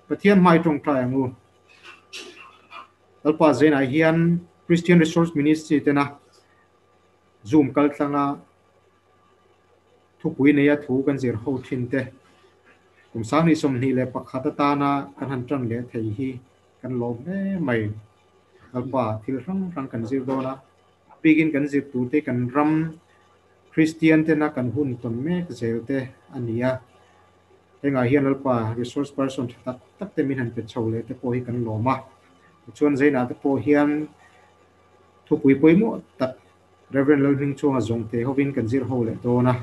Pathian hmai tawngtai ang u. Lalpa Zainah hian Christian Resource Ministry tena Zoom kaltlanga thupui neia thu kan zir ho thin te kum 2021 atana kan han tan leh thei hi kan lawm hle mai. Lalpa thil hrang hrang kan zir dawn a, a bikin kan zir tur te kan ram Kristian tena kan hun tawn mek zel te a ni a. Hengah hian Lalpa resource person tha tak tak te min han pe chho leh te pawh hi kan lawm a. Tichuan Zainah te pawh hian thupui pawimawh tak Rev. Lalhmingchhuanga zawngte hovin kan zir ho leh dawn a,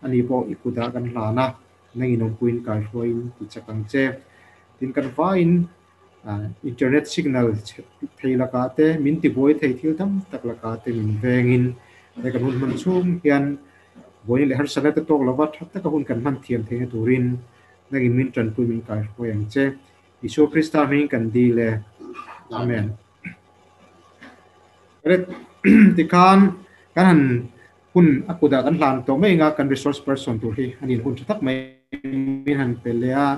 ani pawh i kutah kan hlan a, nangin awmpuiin kaihruaiin ti chak ang che. Tin kan vaiin internet signal chhe thei lakah te, min tibuai thei thil tam tak lakah te min vengin he kan hun hman chhung hian buaina leh harsatna te tawk lova tha taka hun kan hman thiam theihna turin nangin min tanpui min kaihruai ang che. Isua Krista hmingin kan dil e. Amen. Ret tikhan kan han hun a kutah kan hlan tawh mai anga kan resource person tur hi a nin hun tha tak mai min han pe leh a,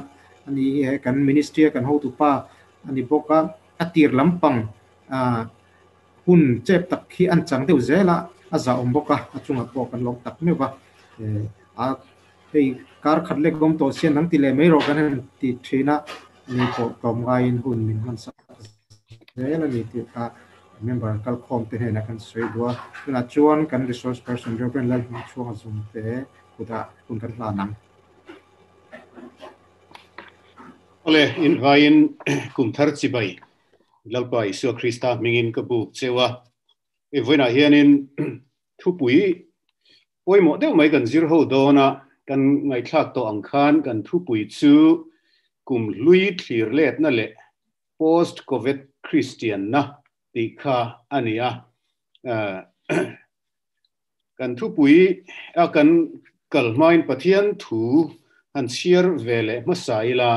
ani hi he kan ministry a kan hotupa a ni bawk a, a tir lampang ah hun chep tak hi an chang deuh zel a, a zahawm bawk a, a chungah pawh kan lawm tak meuh va, a hei kar khat lek awm tawh sian ang ti leh mai rawh kan han ti thin a, ani pawh tlawm ngaiin hun min hman sak zel a ni tih kha member kalkhawm te hnenah kan sawi duh a, tunah chuan kan resource person Rev. Lalhmingchhuanga Zungte kutah hun kan hlan ang. Awle, invaiin kum thar chibai Lalpa Isua Krista hmingin ka buk cheu a, i vawiinah hianin thupui pawimawh deuh mai kan zir ho dawn a, kan ngaihthlak tawh ang khan kan thupui chu kum hlui thlir letna leh Post Covid Kristianna tih kha a ni a. Kan thupui a kan kal hmain Pathian thu han chhiar ve leh hmasa ila,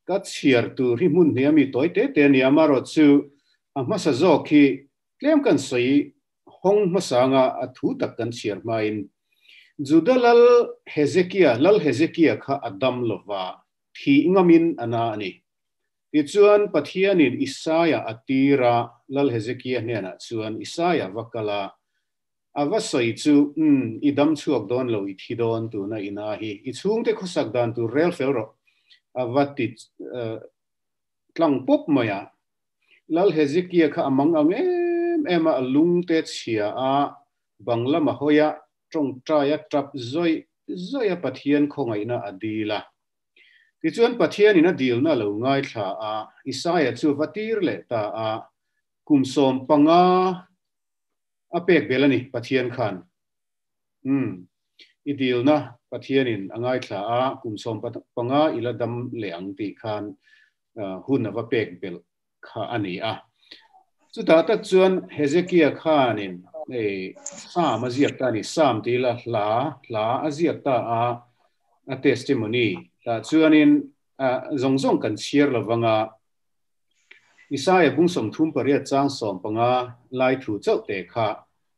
ka chhiar tur hi hmun hnih ami tawi te te a ni a, amaherawh chu a hmasa zawk hi tlem kan sawi hawng hmasa anga a thu tak kan chhiar hmain Juda lal Hezekia, Lal Hezekia kha a dam lova, thih ngamin a na a ni. Tichuan, Pathianin Isaia a tir a, Lal Hezekia hnenah chuan Isaia va kal a, a va sawi chu, Umm, i dam chhuak dawn lo, i thi dawn tuna i na hi, i chhungte khawsak dan tur rel fel rawh, a va ti tlang pawp mai a. Lal Hezekia kha a mang ang em em a, a lungte chhia a, bang lam a hawi a, tawngtai a tap zawih zawih a, Pathian khawngaihna a dil a. Tichuan Pathianin a dilna a lo ngaithla a, Isaia chu va tir leh ta a, kum 15 a pek bel a ni Pathian khan. Umm, i dilna Pathianin a ngaithla a, kum 15 i la dam leh ang tih khan hun a va pek belh kha a ni a. Chutah tak chuan Hezekia khanin hei Psalm a ziak ta a ni, Psalm tih ila hla, hla a ziak ta a, a testimony tah chuanin zawng zawng kan chhiar lo vang a, Isaia bung 38 chang 15 lai thu chauh te kha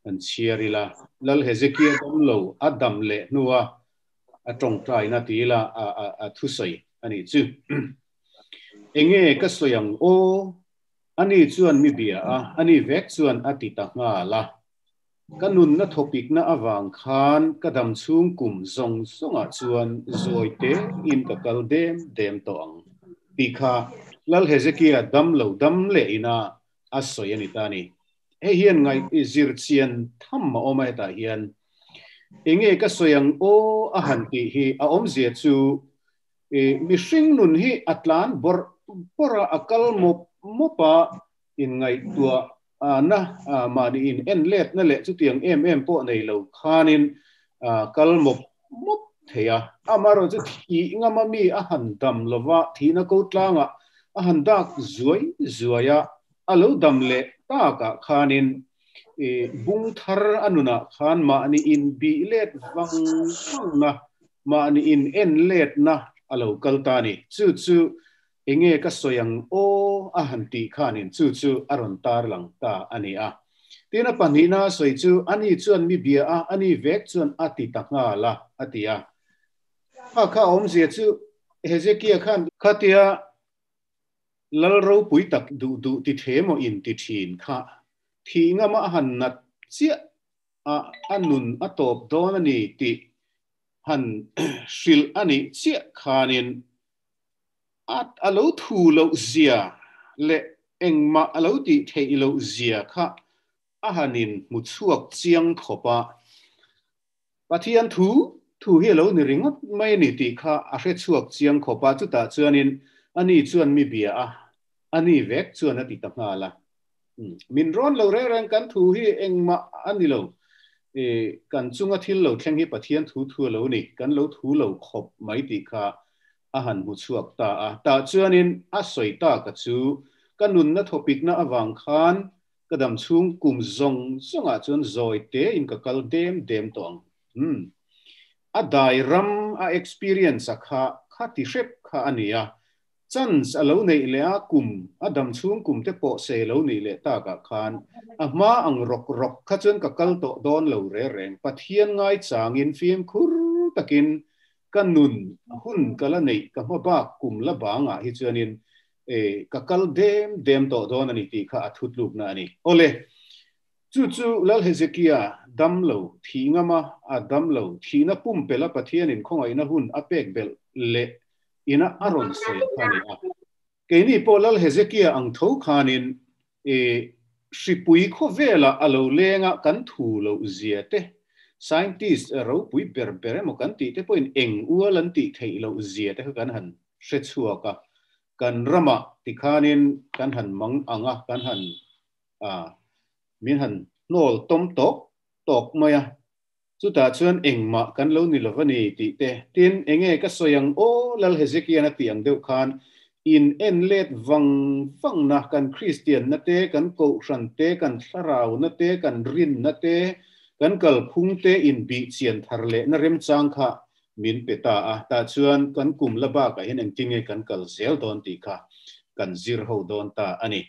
kan chhiar ila, Lal Hezekia dam lo a dam leh hnua a tawngtaina tih ila a thusawi a nih chu. Enge ka sawi ang aw? Ani chuan mi bia a, ani vek chuan a ti ta nghal a. Ka nunna thawpikna avang khan ka dam chhung kum zawng zawngah chuan zawi tein ka kal dem dem tawh ang tih kha Lal Hezekia dam lo dam leh ina a sawi a ni ta a ni. Hei hian ngaih zir chian tham a awm a hetah hian enge ka sawi ang aw a han tih hi a awmzia chu mihring nun hi a tlan bawrh bawrh a, a kal mawp mawp a, inngaihtuah na mahni in en letna leh chutiang em em pawh nei lo khanin kal mawp mawp thei a. Amaherawh chu thih ngama mi a han dam lova, thihna ko tlangah a han dak zuai zuai a, a lo dam leh takah khanin bung thar a nunah khan mahni inbih let vang vangna Mahni in en letna a lo kal ta a ni. Chu chu enge ka sawi ang aw a han tih khanin chu chu a rawn tarlang ta a ni a. Tin a pahnihna a sawi chu ani chuan mi bia a, ani vek chuan a ti ta nghal a, a ti a. Kha kha a awmzia chu Hezekia khan khatia lal ropui tak duh duh ti the maw in ti thin kha thih ngama a han nat chiah a, a nun a tawp dawn a ni tih han hrilh a nih chiah khanin a a lo thu loh zia leh engmah a lo tih theih loh zia kha a han in hmu chhuak chiang khawp a. Pathian thu thu hi a lo ni ringawt mai a ni tih kha a hre chhuak chiang khawp a, chutah chuanin ani chuan mi bia a, ani vek chuan a ti ta nghal a. Min rawn lo reng reng kan thu hi engmah a ni lo, kan chunga thil lo thleng hi Pathian thu thu a lo ni, kan lo thu lo khawp mai tih kha a han hmu chhuak ta a. Tah chuanin a sawi taka chu ka nunna thawpikna avang khan Ka dam chhung kum zawng zawngah chuan zawi tein ka kal dem dem tawh ang. Umm. A dai ram a experience a kha kha ti hrep kha a ni a. Chance a lo neih leh a kum a dam chhung kum te pawh se lo nih leh takah khan a hma ang rawk rawk kha chuan ka kal tawh dawn lo re reng. Pathian ngaichangin fimkhur takin ka nun hun ka la neih ka hma bak kum la bangah hi chuanin E, ka kal dem dem tawh dawn a ni tih kha a thutlukna a ni. Awle, chu chu Lal Hezekia dam lo, thih ngama a dam lo, thihna pumpelh a Pathianin khawngaihna hun a pek belh leh ina a rawn sawi kha a ni a. Keini pawh Lal Hezekia ang tho khanin e, hripui khawvelah a lo lenga kan thu loh zia te, scientist ropui ber ber emaw kan tih te pawhin eng ual an tih theih loh zia te kha kan han hre chhuak a, kan ramah tikhanin kan han mang ang a, kan han min han hnawl tawm tawk tawk mai a, chutah chuan engmah kan lo ni lo va ni tih te, tin enge ka sawi ang aw Lal Hezekian a tih ang deuh khan in en let vang vang na kan Kristian na te, kan kohhran te, kan thlarau na te, kan rinna te, kan kalphung te inbih chian thar leh na remchang kha min pe ta a, tah chuan kan kum la bakah hian engtin nge kan kal zel dawn tih kha kan zir ho dawn ta a ni.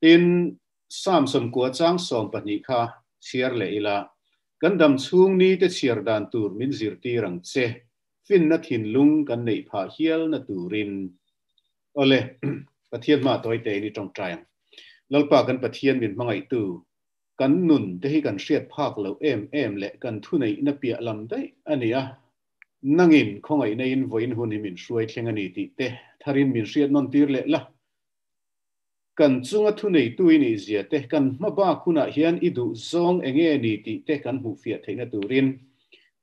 Tin, Psalm sawmkua chang 12 kha chhiar leh ila, kan dam chhung ni te chhiar dan tur min zirtir ang che, finna thinlung kan neih phah hial na turin. Awle, Pathian hma tawi tein i tawngtai ang. Lalpa kan Pathian min hmangaihtu, Kan nun te hi kan hriat phak loh em em leh kan thuneihna piah lam daih a ni a, nangin khawngaihna in vawiin hun hi min hruai thleng a ni tih te tharin min hriat nawn tir leh la. Kan chunga thuneitu i nih zia te, kan hma bak hunah hian i duh zawng enge ni tih te kan hmuhfiah theihna turin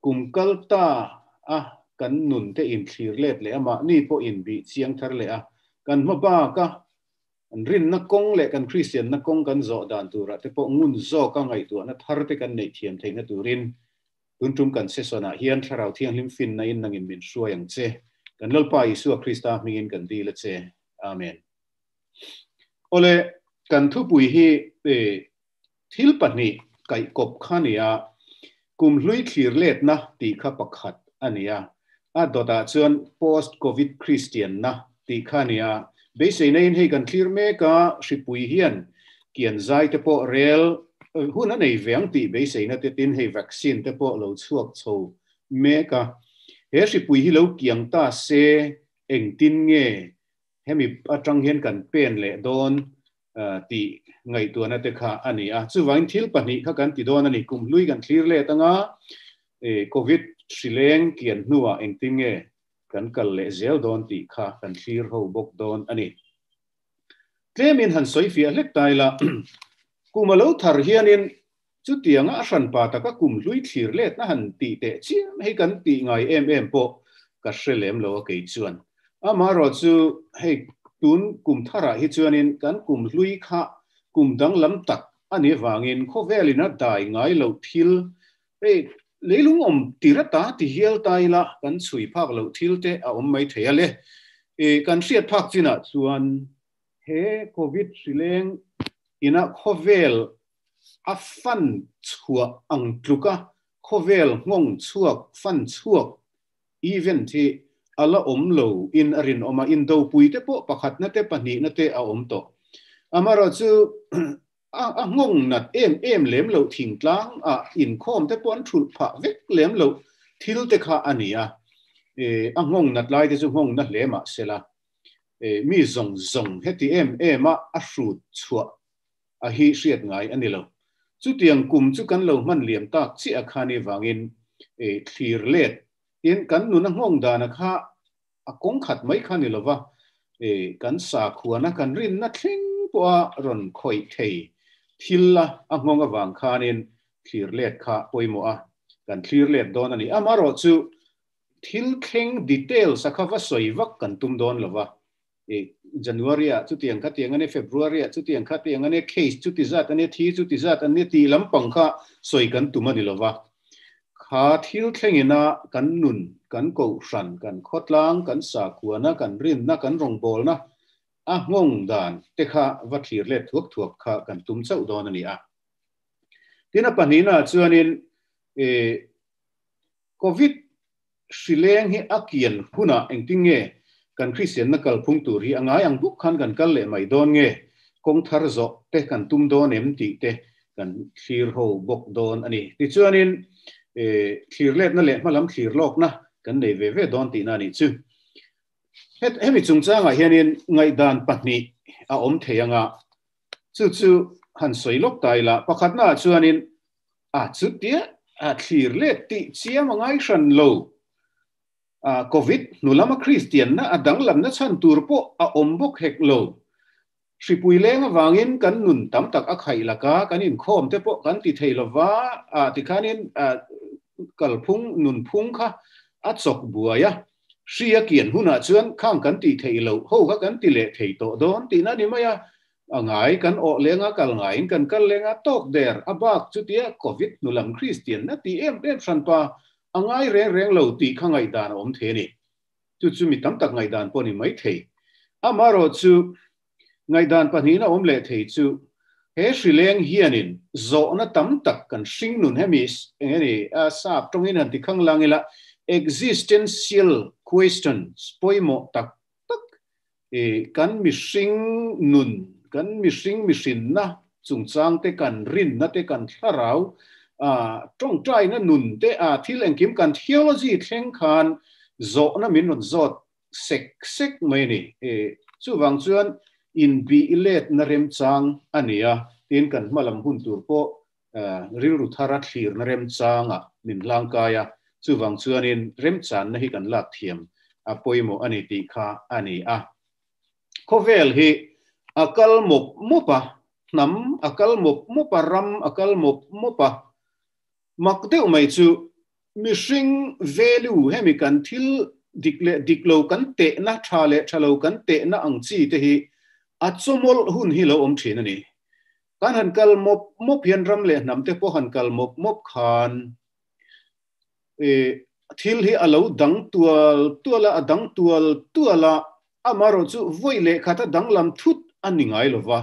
kum kal ta a kan nun te inthlir let leh a mahni pawh inbih chiang thar leh a, kan hma bak a Kan rinna kawng leh kan Kristianna kawng kan zawh dan turah te pawh ngun zawka ngaihtuahna thar te kan neih thiam theihna turin tun tum kan session-ah hian Thlarau Thianghlim finna in nangin min hruai ang che. Kan Lalpa Isua Krista hmingin kan dil a che. Amen. Awle, kan thupui hi thil pahnih kaihkawp kha a ni a, kum hlui thlir letna tih kha pakhat a ni a, a dawtah chuan post covid Christian-na tih kha a ni a, beiseina in hei kan thlir mek a, hripui hian kian zai te pawh rel hun a nei ve ang tih beiseina te tin hei vaccine te pawh lo chhuak chho mek a, he hripui hi lo kiang ta se engtin nge hemi atang hian kan pen leh dawn tih ngaihtuahna te kha a ni a. Chuvangin thil pahnih kha kan ti dawn a ni. Kum hlui kan thlir let anga Covid hrileng kian hnuah engtin nge kan kal leh zel dawn tih kha kan thlir ho bawk dawn a ni. Tlemin han sawi fiah hlek ta ila, kum a lo thar hianin chutianga a hranpa taka kum hlui thlir letna han tih teh chiam hei kan tih ngai em em pawh ka hre lem lo a kei chuan. Amaherawh chu hei tun kum tharah hi chuanin kan kum hlui kha kum danglam tak a nih avangin khawvelin a dai ngai loh thil hei leilung awm tir ata ti hial ta ila kan chhui phak loh thil te a awm mai thei a le. Kan hriat phak chinah chuan he Covid hrileng ina khawvel a fan chhuah ang tluka khawvel nghawng chhuak fan chhuak event hi a la awm lo in a rinawm a, indopui te pawh pakhatna te pahnihna te a awm tawh. Amaherawh chu a nghawng nat em em lem loh thingtlang ah inkhawm te pawh an thulh phah vek lem loh thil te kha a ni a. A nghawng nat lai te chu nghawng na hle mah sela, mi zawng zawng heti em em a a hrut chhuah a hi hriat ngai a ni lo. Chutiang kum chu kan lo hman liam tak chiah a khan i vangin thlir let tin kan nun a nghawng dan a kha a kawng khat mai kha ni lova, kan sakhuana kan rinna thleng pawha rawn khawih thei thil a a nghawng avang khanin thlir let kha pawimawh a, kan thlir let dawn a ni. Amaherawhchu thil thleng details a kha va sawi vak kan tum dawn lova, January ah chutiang kha tiang a nia, February ah chutiang kha tiang a nia, case chuti zat a nia, thi chuti zat a nia tih lampang kha sawi kan tum a ni lova. Kha thil thlengina kan nun, kan kohhran, kan khawtlang, kan sakhuana, kan rinna, kan rawngbawlna a nghawng dan te kha va thlir let thuak thuak kha kan tum chauh dawn a ni a. Tin a pahnihnaah chuanin Covid Hrileng hi a kian hunah engtin nge kan Kristianna kalphung tur hi a ngai ang bawk khan kan kal leh mai dawn nge, kawng thar zawh te kan tum dawn em tih te kan thlir ho bawk dawn a ni. Tichuanin thlir letna leh hmalam thlir lawkna kan nei ve ve dawn tihna a nih chu. Hemi chungchangah hianin ngaihdan pahnih a awm thei anga chu chu han sawi lawk ta ila, pakhatnaah chuanin A chutia a thlir let tih chiam a ngai hran lo. A Covid hnu lama Kristianna a danglamna chhan tur pawh a awm bawk hek lo. Hripui leng avangin kan nun tam tak a khaih laka kan inkhawm te pawh kan ti thei lova, a tikhanin a kalphung nunphung kha a chawk buai a. Hri a kian hunah chuan khang kan tih theih loh ho kha kan ti leh thei tawh dawn tihna a ni mai a. A ngai kan awh leng a, kal ngaiin kan kal leng a, tawk der a bak chutia Covid hnu lam Kristian na ti em em hran pa a ngai reng reng lo tih kha ngaihdan a awm thei a ni. Chu chu mi tam tak ngaihdan pawh a ni mai thei. Amaherawhchu ngaihdan pahnihna awm leh thei chu he hrileng hianin zawhna tam tak kan hring nun hemi eng nge ni a sap tawngin han ti khang lang ila existential questions pawimawh tak tak i kan mihring nun, kan mihring mihrinna chungchang te, kan rinna te, kan thlarau tawngtaina nun te, a thil engkim kan theology thleng khan zawhna min rawn zawt sek sek mai a ni. Chuvang chuan inbih letna remchang a ni a, tin kan hmalam hun tur pawh rilru thara thlirna remchangah min hlangkai a, chuvang chuanin remchanna hi kan lak thiam a pawimawh a ni tih kha a ni a. Khawvel hi a kal mawp mawp a, hnam a kal mawp mawp a, ram a kal mawp mawp a. Mak deuh mai chu mihring value hemi kan thil dik leh dik lo kan tehna, tha leh tha lo kan tehna ang chi te hi a chawmawlh hun hi lo awm thin a ni. Kan han kal mawp mawp hian ram leh hnam te pawh han kal mawp mawp khan thil hi a lo dang tual tual a, a dang tual tual a, amaherawh chu vawi leh khat a danglam thut a ni ngai lo va.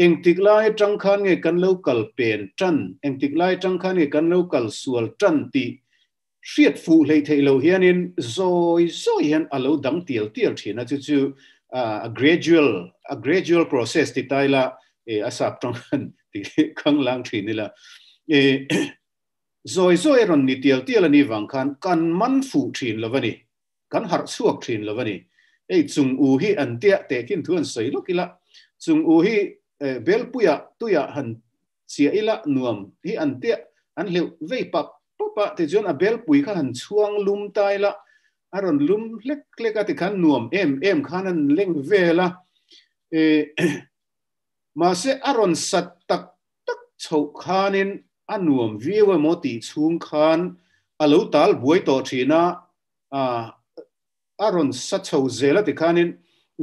Engtik lai atang khan nge kan lo kal pen tan, engtik lai atang khan nge kan lo kal sual tan tih hriat fuh hleih theih lo hianin zawi zawi hian a lo dang tial tial thin a, chu chu a gradual a gradual process ti ta ila a sap tawng khan ti khang lang thin ila zawi zawi a rawn ni tial tial a nih vang khan kan man fuh thin lo a ni, kan harh chhuak thin lo a ni. Hei chung u hi an tia teh khin thu an sawi lawk ila, chung u hi belpuia tuia han Chiah ila nuam hi an tia an hleuh vei pap pap a, tichuan a belpui kha han chhuang lum ta ila a rawn lum hlek hlek a tikhan nuam em em khan an leng vel a, mahse a rawn sat tak tak chhoh khanin a nuam viau emaw tih chhung khan a lo tal buai tawh thin a, a rawn sa chho zel a tikhanin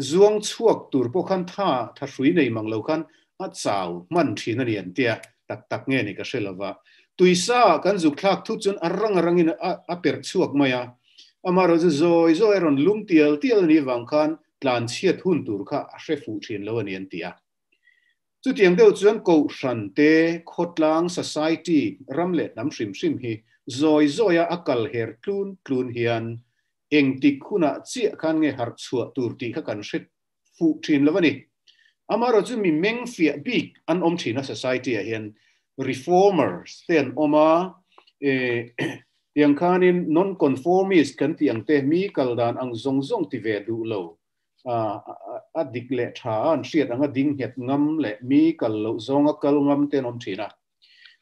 zuang chhuak tur pawh khan tha tha hrui nei mang lo khan a chau hman thin a ni an tia, tak tak nge ni ka hre lova. Tuisa ah kan zuk thlak thut chuan a rang a rangin a perh chhuak mai a, amaherawh chu zawi zawi a rawn lum tial tial a nih vang khan tlan chhiat hun tur kha a hre fuh thin lo a ni an ti a. Chutiang deuh chuan Kohhran te, khawtlang, society, ram leh hnam hrim hrim hi zawi zawia a kal her tlun tlun hian engtik hunah chiah khan nge harh chhuah tur tih kha kan hre fuh thin lo a ni. Amaherawh chu mi meng fiah bik an awm thin a society ah hian reformers te an awm a, Tiang khanin non-conformist kan tih ang te, mi kal dan ang zawng zawng ti ve duh lo, a dik leh tha an hriat anga ding nghet ngam leh mi kal loh zawnga kal ngam te an awm thin a.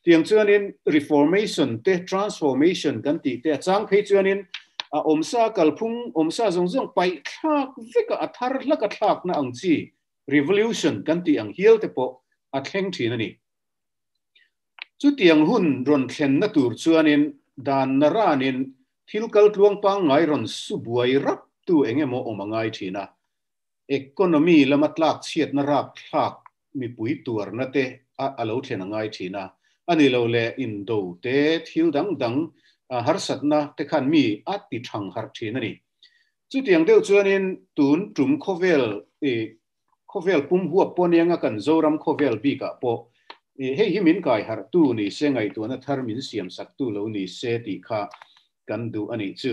Tiang chuanin reformation te transformation kan tih te a chang phei chuanin a awmsa kalphung awmsa zawng zawng paih thlak veka a thar hlaka thlakna ang chi revolution kan tih ang hial te pawh a thleng thin a ni. Chutiang hun rawn thlenna tur chuanin dan naranin thil kal tluang pangngai rawn su buai rap tu eng emaw awm a ngai thin a. Economy lama tlak chhiatna rap thlak mipui tuarna te a lo thlen a ngai thin a. A ni lo leh indo te thil dang dang harsatna te khan mi a ti thang harh thin a ni. Chutiang deuh chuanin tun tum khawvel Khawvel pum huap pawh anianga kan Zoram khawvel bikah pawh hei hi min kai harh tu ni se ngaihtuahna thar min siam sak tu lo ni se tih kha kan duh a nih chu.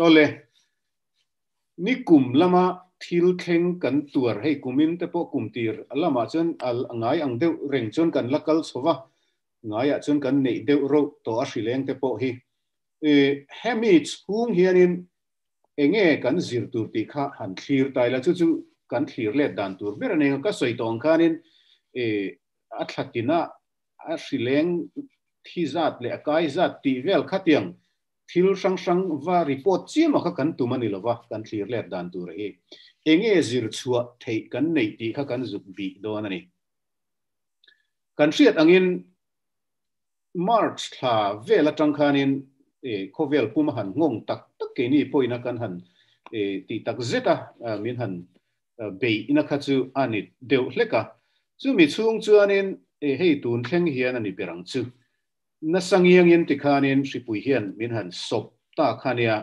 Awle, ni kum lama thil thleng kan tuar hei kumin te pawh kum tir lamah chuan a ngai ang deuh reng chuan kan la kal chho va, ngaiah chuan kan neih deuh reuh tawh a hrileng te pawh hi. Hemi chhung hianin Enge kan zir tur tih kha han thlir ta ila, chu chu kan thlir let dan tur ber a ni ang. Ka sawi tawh ang khanin a thlatina a hrileng thi zat leh a kai zat tih vel khatiang thil hrang hrang va report chiam a kha kan tum a ni lova, kan thlir let dan tur hi enge zir chhuah theih kan neih tih kha kan zuk bih dawn a ni. Kan hriat angin March thla vel atang khanin khawvel pum a han nghawng tak tak keini pawhin a kan han tih tak zet a, min han beihna kha chu a ni deuh hlek a. Chumi chhung chuanin hei tun thleng hian a ni ber ang chu. Nasa ngiangin tikhanin hripui hian min han sawp ta kha nia.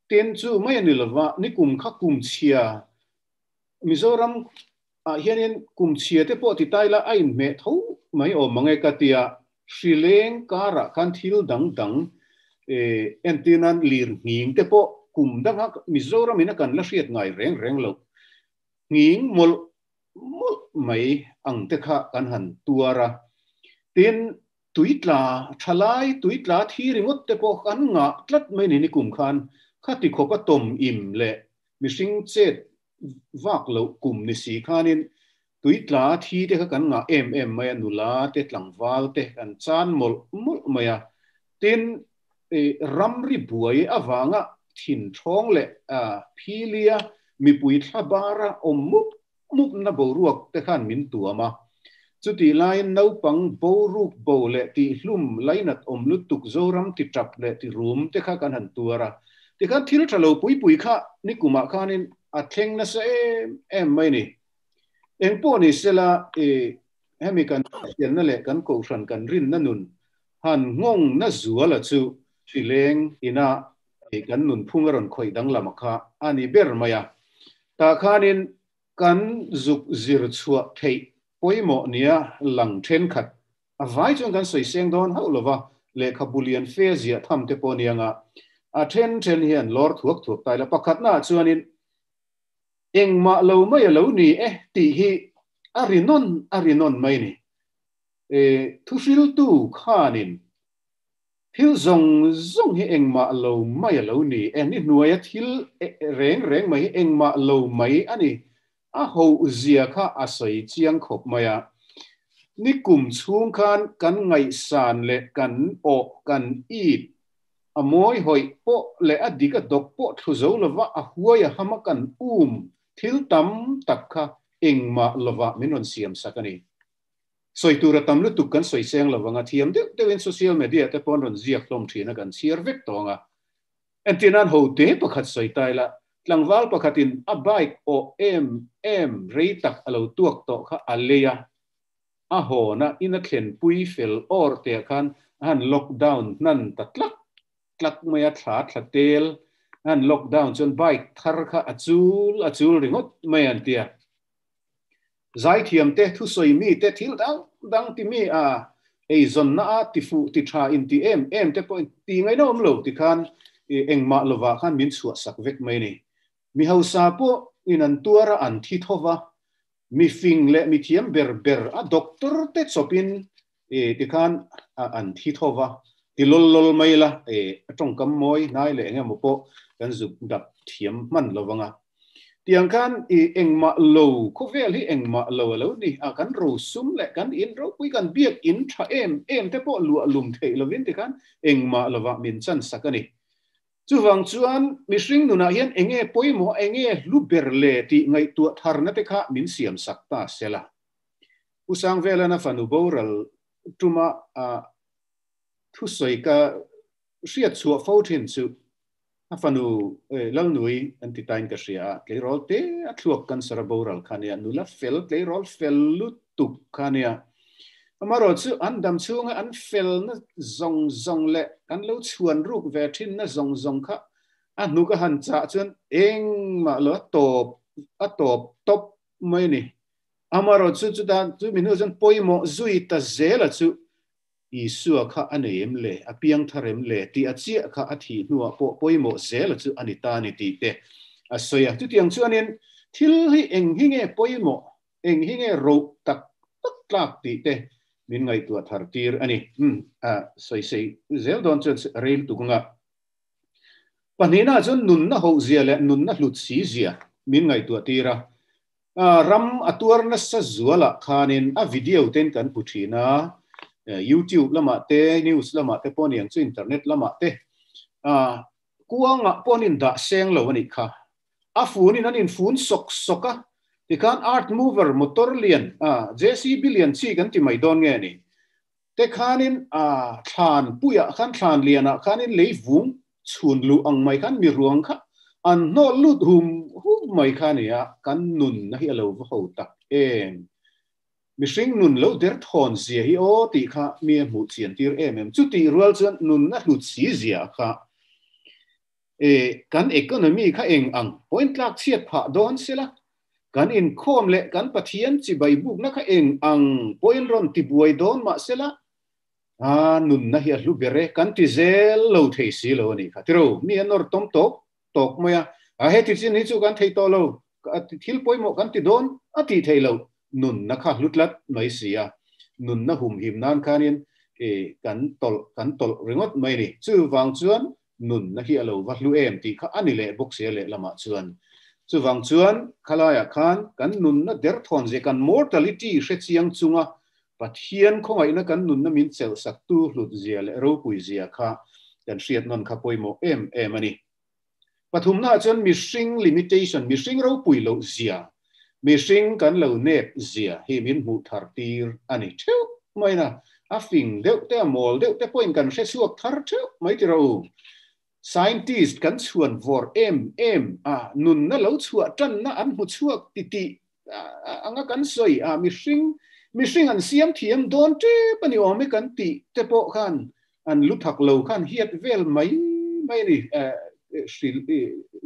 Tin chu mai a ni lova, nikum kha kum chhia Mizoram ah hianin kum chhia te pawh ti tai la a inhmeh tho mai awm mang e ka tia, hrileng karah khan thil dang dang entir nan lir nghing te pawh kum danga Mizoram in a kan la hriat ngai reng reng loh nghing mawlh mawlh mai ang te kha kan han tuar a. Tin, tuitla thalai tuitla thi ringawt te pawh kan ngah tlat mai ni nikum khan khati khawp a tawm im leh mihring chet vak loh kum ni si khanin tuitla thi te kha kan ngah em em mai a, nula te tlangval te kan chan mawlh mawlh mai a. Tin, ramri buai avanga thinthawng leh philia mipui thla bara awm mup mupna boruak te khan min tuam a. Chutih laiin naupang boruk bo leh tihhlum lainat awm lutuk Zoram titap leh tirum te kha kan han tuar a. Tikhan thil tha lo pui pui kha nikumah khanin a thleng nasa em em mai ni. Engpawh ni sela i hemi kan hriatna leh kan kohhran kan rinna nun han nghawng na zuala chu hrileng ina kan nunphung a rawn khawih danglam kha a ni ber mai a. Tah khanin Kan zuk zir chhuah theih pawimawh nia lang thenkhat a vai chuan kan sawi seng dawn hauh lova, lehkhabu lian fe ziah tham te pawh nia nga a then then hian lawr thuak thuak ta ila. Pakhatna ah chuanin engmah lo mai a lo ni e tih hi a ri nawn a ri nawn mai ni. E thuhriltu khanin Thil zawng zawng hi engmah lo mai a lo ni e. Ni hnuaia thil reng reng mai hi engmah lo mai a ni. A hoh zia kha a sawi chiang khawp mai a. Ni kum chhung khan kan ngaihsan leh kan awh kan it a mawi hawih pawh leh a dik a dawk pawh thlu zo lova a huai a hama kan um thil tam tak kha engmah lovah min rawn siam sak a ni. Sawi tur a tam lutuk kan sawi seng lo vang a, thiam deuh deuhin social media te pawh an rawn ziak hlawm thin a, kan chhiar vek tawh ang a. Entir nan hote pakhat sawi ta ila, tlangval pakhatin a bike awh em em rei tak a lo tuak tawh kha a lei a, a hawn a, in a thlenpui fel awr teh khan a han lockdown hnan ta tlak tlak mai a, thla thla tel a han lockdown chuan bike thar kha a chul a chul ringawt mai an ti a. Zaithiam te, thusawi mi te, thil dang dang ti mi a eizawnna a ti fuh ti tha in ti em em te pawh in ti ngaihna awm lo ti khan engmah lovah khan min chhuah sak vek mai a ni. Mi hausa pawh in an tuar a an thi tho va, mi fing leh mi thiam ber ber a doctor te chawp in ti khan an thi tho va. Ti lol lol mai la, e a tawngkam mawi hnai leh eng emaw pawh kan zuk dap thiam hman lo vang a. Tiang khan i engmah lo, khawvel hi engmah lo a lo ni a, kan rosum leh kan in ropui kan biak in tha em em te pawh luah lum theih lovin tikhan engmah lovah min chan sak a ni. Chuvang chuan mihring nunah hian enge pawimawh enge hlu ber le tih ngaihtuah tharna te kha min siam sak ta sela. Pu Sangvelan a fanu boral tuma a thusawi ka hriat chhuah fo thin chu a fanu Lalnui an ti tain ka hria a, tleirawl te a thluak cancer a boral kha nia, nula fel tleirawl fel lutuk kha nia. Amarawh chu an dam chhunga an felna zawng zawng leh kan lo chhuan ruk ve thinna zawng zawng kha a hnuk a han chah chuan engmah lo a tawp a tawp tawp mai a ni. Amarawh chu chutah chu mi hnu chuan pawimawh zui ta zela chu Isua kha a nei em le, a piang thar em le tih a chiah kha a thih hnuah pawh pawimawh zela chu a ni ta a ni tih te a sawi a. Chutiang chuanin thil hi eng hi nge pawimawh, eng hi nge roh tak tak tlak tih te min ngaihtuah thar tir a ni. Umm, a sawi sei zel dawn chuan rei lutuk anga pahnihna chuan nunna hoh zia leh nunna hlut si zia min ngaihtuah tir a. Ram a tuar nasa zualah khanin a video ten kan hmu thin a, YouTube lamah te, news lamah te pawh niang chu internet lamah te kuangah pawh an indah seng lo a nih kha. A funin an infun sawk sawk a, tikhan earth mover motor lian, JCB lian chi kan ti mai dawn nge ni, te khanin thlan puiah khan thlan lianah khanin lei vung chhun luh ang mai khan mi ruang kha an hnawh lut hum hum mai kha a ni a, kan nunna hi a lo va ho tak em. Mihring nun lo der thawn zia hi aw tih kha mi a hmuh chian tir em em. Chutih rual chuan nunna hlut si zia kha e kan economy kha eng ang point tlak chhiat phah dawn sela, kan inkhawm leh kan Pathian chibai bukna kha eng ang point rawn tibuai dawn mah sela, A nunna hi a hlu ber e, kan ti zel lo thei si lo a nih kha. Tiro, mi a nawr tawm tawk tawk mai a, a heti chin hi chu kan thei tawh lo, thil pawimawh kan ti dawn a tih theih loh, nunna kha hlu tlat mai si a, nunna humhim nan khanin kan tawlh kan tawlh ringawt mai a ni. Chuvang chuan nunna hi a lo va hlu em tih kha a ni leh bawk sia lehlamah chuan. Chuvang chuan khalaiah khan kan nunna derthawn zia, kan mortality hre chiang chunga Pathian khawngaihna kan nunna min chelhsaktu hlut zia leh ropui zia kha kan hriat nawn kha pawimawh em em a ni. Pathumnaah chuan mihring limitation, mihring ropui loh zia, mihring kan lo nep zia hi min hmuh thar tir a ni theuh mai na. A fing deuh te, a mawl deuh te pawhin kan hre chhuak thar theuh mai ti rawh u. Scientist kan chhuan vawrh em em a, nunna lo chhuah tanna an hmu chhuak ti tih anga kan sawi a, mihring mihring an siam thiam dawn tep a ni awm e kan tih te pawh khan an lu thak lo khan hiat vel mai mai a ni.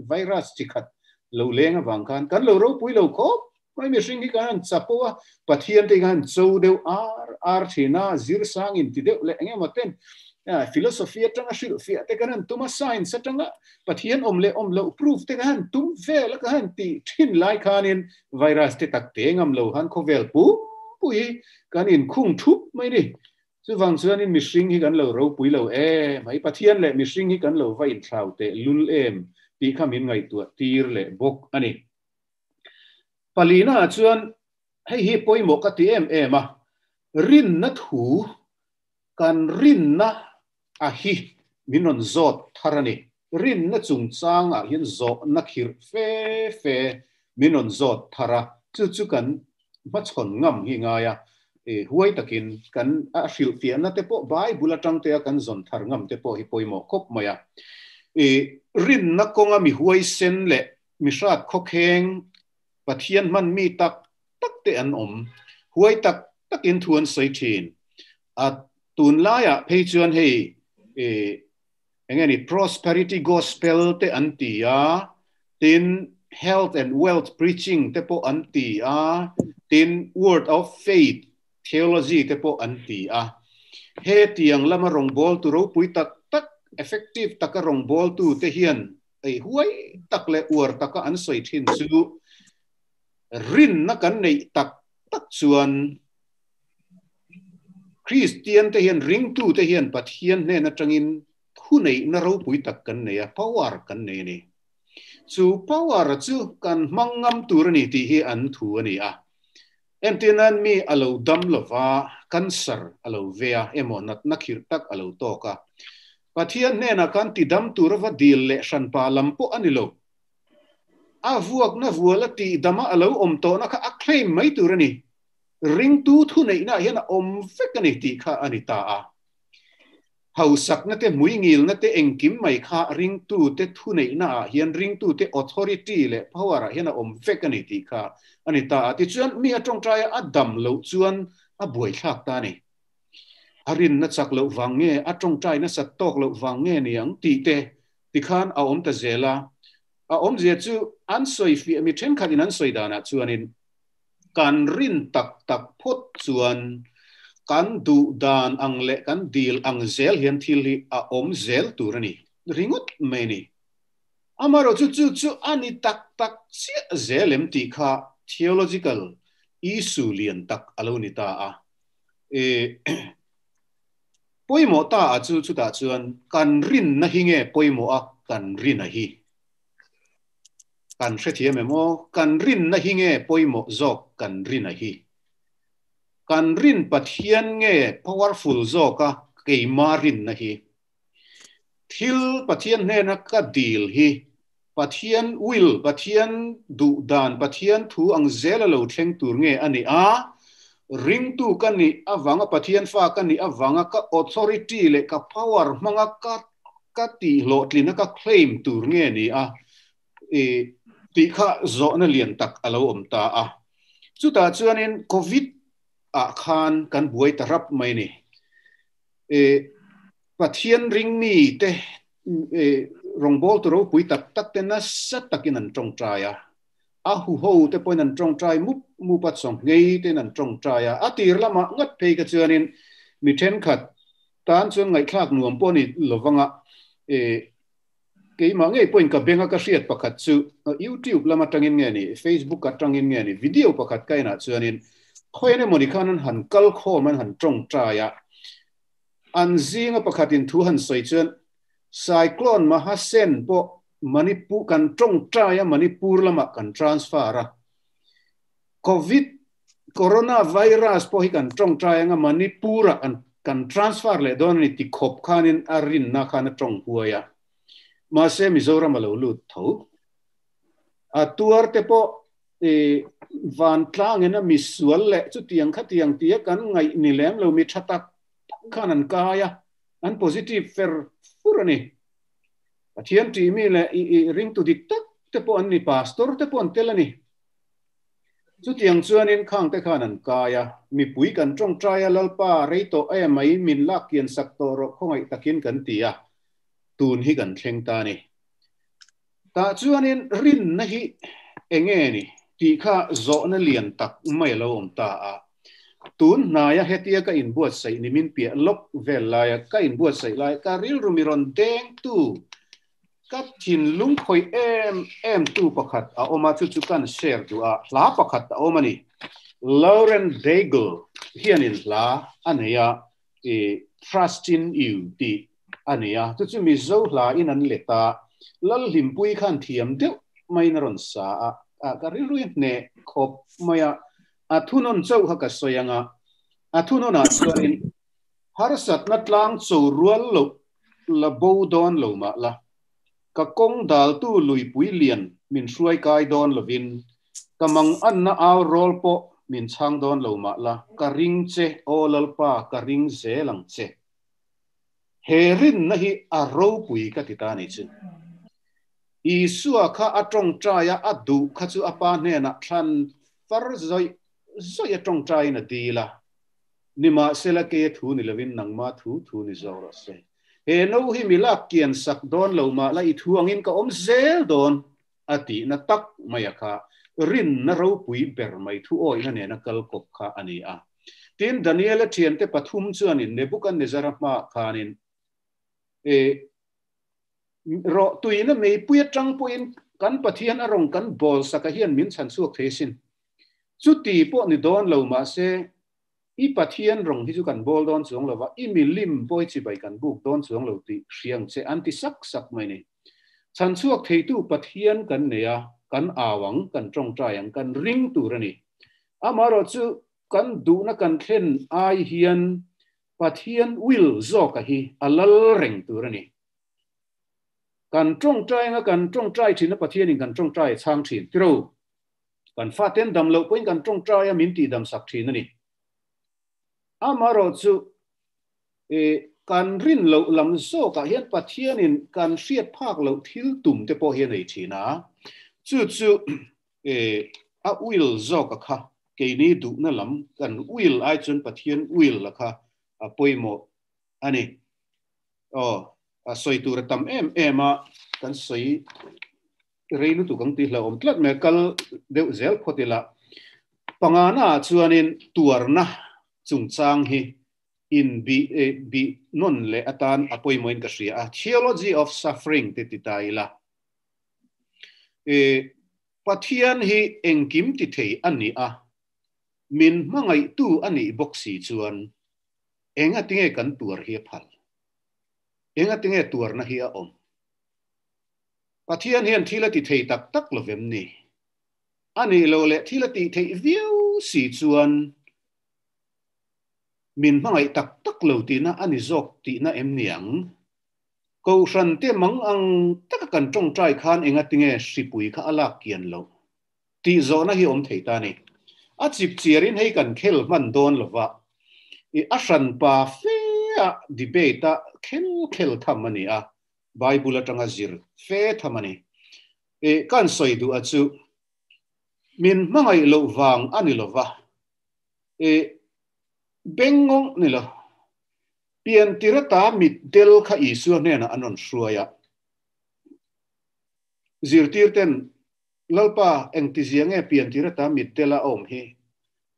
Virus chi khat lo leng avang khan kan lo ropui lo khawp mai mihring hi kan han chapo a, Pathian te hi kan han cho deuh ar ar thin a, zir sang in ti deuh leh eng emaw ten philosophy atanga hrilhfiah te kan han tum a, science atanga Pathian awm leh awm loh proof te kan han tum vel a kan han tih thin lai khanin virus te tak te ngam lo han khawvel pum pui hi kan inkhung thup mai ni. Chuvang chuanin mihring hi kan lo ropui lo em ai, Pathian leh mihring hi kan lo va inthlau teh lul em tih kha min ngaihtuah tir leh bawk a ni. Palina ah chuan hei hi pawimawh ka ti em em a, rinna thu kan rinna a hi min rawn zawt thar a ni. Rinna chungchangah hian zawhna khirh fe fe min rawn zawt thar a, chu chu kan hmachhawn ngam hi ngai a, huai takin kan a hrilhfiahna te pawh Bible atang te a kan zawn thar ngam te pawh hi pawimawh khawp mai a. Rinna kawnga mi huaisen leh mi hrat khawkheng Pathian hman mi tak tak te an awm, huai tak takin thu an sawi thin. A tunlaiah phei chuan hei eng nge ni prosperity gospel te an ti a, tin health and wealth preaching te pawh an ti a, tin word of faith theology te pawh an ti a. He tiang lama rawngbawltu ropui tak tak, effective taka rawngbawltu te hian ei huai tak leh uar taka an sawi thin chu rinna kan neih tak tak chuan Kristian te hian ringtu te hian Pathian hnen atangin thuneihna ropui tak kan nei a, power kan nei a ni. Chu power chu kan hmang ngam tur a ni tih hi an thu a ni a. Entirnan mi a lo dam lova, cancer a lo ve a emaw natna khirh tak a lo tawk a. Pathian hnenah khan tidam tur ava dil leh hranpa lam pawh a ni lo. A vuakna vual a tihdama a lo awm tawhna kha a claim mai tur a ni. Ringtu thuneihna ah hian a awm vek a ni tih kha a ni ta a. Hausakna te, hmuingilna te engkim mai kha ringtute thuneihna ah hian ringtute authority leh power ah hian a awm vek a ni tih kha a ni ta a. Tichuan mi a tawngtai a, a dam loh chuan a buaithlak ta a ni. A rinna chak loh vang nge, a tawngtai nasat tawk loh vang nge ni ang tih te tikhan a awm ta zel a. A awmzia chu an sawi fiah mi thenkhat in an sawi danah chuanin kan rin tak tak phawt chuan kan duh dan ang leh kan dil ang zel hian thil hi a awm zel tur a ni ringawt mai a ni. Amaherawhchu chu chu a ni tak tak chiah zel em tih kha theological issue lian tak a lo ni ta a. E pawimawh ta a chu chutah chuan kan rinna hi nge pawimawh a kan rina hi? Kan hrethiam em aw? Kan rinna hi nge pawimawh zawk kan rina hi? Kan rin Pathian nge powerful zawk a keima rinna hi? Thil Pathian hnena ka dil hi Pathian will, Pathian duh dan, Pathian thu ang zel a lo thleng tur nge a nih a? Ringtu ka nih avanga, Pathian fa ka nih avanga ka authority leh ka power hmanga ka ka tih hlawhtlina ka claim tur nge ni a? I tih kha zawhna lian tak a lo awm ta a. Chutah chuanin Covid ah khan kan buai ta rap mai ni. I Pathian ringmi te rawngbawltu ropui tak tak te nasa takin an tawngtai a. A huho te pawhin an tawngtai mup mup a, chawnghei tein an tawngtai a. A tir lamah ngat phei kha chuanin mi thenkhat tan chuan ngaihthlak nuam pawh a ni lovanga keimah ngei pawhin ka benga ka hriat pakhat chu YouTube lam atangin nge ni, Facebook atangin nge ni, video pakhat ka enah chuanin khawian emawni khan an han kal khawm an han tawngtai a. An zinga pakhatin thu han sawi chuan Cyclone Mahasen pawh Manipur kan tawngtai a, Manipur lamah kan transfer a. Covid Corona virus pawh hi kan tawngtai anga Manipur-ah kan kan transfer leh dawn a ni ti khawp khanin a rinna khan a tawng huai a. Mahse Mizoram a lo lut tho. A tuar te pawh i vantlangin a misual leh chutiang khatiang tia kan ngaih ni lem lo mi tha tak tak khan an kai a, an positive fer fur a ni. Pathian tih mi leh i ringtu dik tak te pawh an ni, pastor te pawh an tel a ni. Chutiang chuanin khang te khan an kai a, mipui kan tawngtai a, Lalpa rei tawh em mai, min lak kian sak tawh rawh khawngaih takin kan ti a, tun hi kan thleng ta a ni. Tah chuanin rinna hi enge ni tih kha zawhna lian tak mai a lo awm ta a. Tun hnaia hetia ka inbuatsaih ni min piah lawk vel laia ka inbuatsaih lai ka rilru mi rawn dengtu ka thinlung khawih em em tu pakhat a awm a, chu chu kan share duh a, hla pakhat a awm a ni. Lauren Daigle hianin hla a nei a, i Trust in You tih a ni a, chu chu Mizo hla in an let a, Lalhlimpui khan thiam deuh maiin a rawn sa a, ka rilru i hneh khawp mai a, a thunawn chauh kha ka sawi ang a, a thunawnah chuanin harsatna tlang cho rual loh la bo dawn lo mah la, ka kawng daltu luipui lian min hruai kai dawn lovin Ka manganna au rawl pawh min chhang dawn lo mah la, ka ring che, aw Lalpa, ka ring zel ang che. He rinna hi a ropui ka ti ta ni chu. Isua kha a tawngtai a, a duh kha chu a Pa hnenah thlan far zawih zawih a tawngtaiin a dil a, Nimahsela kei a thu ni lovin nangma thu thu ni zawk rawh se. He no hi mi lak kian sak dawn lo mah la i thu angin ka awm zel dawn. A tihna tak mai a kha rinna ropui ber mai thuawihna nena kal kawp kha a ni a. Tin, Daniela thiante pathum chuanin Nebuchadnezzar-a hmaah khanin e rawh tuina meipui atang pawhin kan Pathian a rawn kan bawl saka hian min chhan chhuak thei sin. Chuti pawh ni dawn lo mahse, I Pathian rawng hi chu kan bawl dawn chuang lo va, i milim pawh hi chibai kan buk dawn chuang lo tih hriang che an ti sak sak mai ni. Chhan chhuak theitu Pathian kan nei a, kan au ang, kan tawngtai ang, kan ring tur a ni. Amaherawh chu kan duhna kan thlen ai hian Pathian will zawka hi a lal reng tur a ni. Kan tawngtai anga kan tawngtai thin a Pathianin kan tawngtai a chhang thin. Tiro, kan faten dam loh pawhin kan tawngtai a min tihdam sak thin a ni. Amaherawh chu kan rin loh lam zawkah hian Pathianin kan hriat phak loh thil tum te pawh hi a nei thin a. Chu chu a will zawka kha keini duhna lam kan will ai chuan Pathian will la kha a pawimawh a ni. Aw, a sawi tur a tam em em a, kan sawi rei lutuk ang tih hlauhawm tlat mai a, kal deuh zel phawt ila. Pangana ah chuanin tuarna chungchang hi in bih bih nawn leh atan a pawimawhin ka hria a, theology of suffering te ti ta ila. E, Pathian hi engkim ti thei a ni a, min hmangaihtu a nih bawk si chuan Enga tinge kan tuar hi a phal? Enga tinge tuarna hi a awm? Pathian hian thil a ti thei tak tak lo vem ni? A nih loh leh thil a tih theih viau si chuan min hmangaih tak tak lo tihna a ni zawk tihna em ni ang? Kohhran te mang ang taka kan tawngtai khan enga tinge hripui kha a lak kian loh? Tih zawhna hi awm thei ta ni. A chip chiarin hei kan khel hman dawn lova, i a hranpa fe a debate a khel khel tham a ni a, Bible atanga zir fe tham a ni. I kan sawi duh a chu min hmangaih loh vang a ni lova, i bengngawng ni lo. Piantir ata mitdel kha Isua hnenah an rawn hruai a, zirtir ten Lalpa, engtizia nge piantir ata mitdel a awm hi?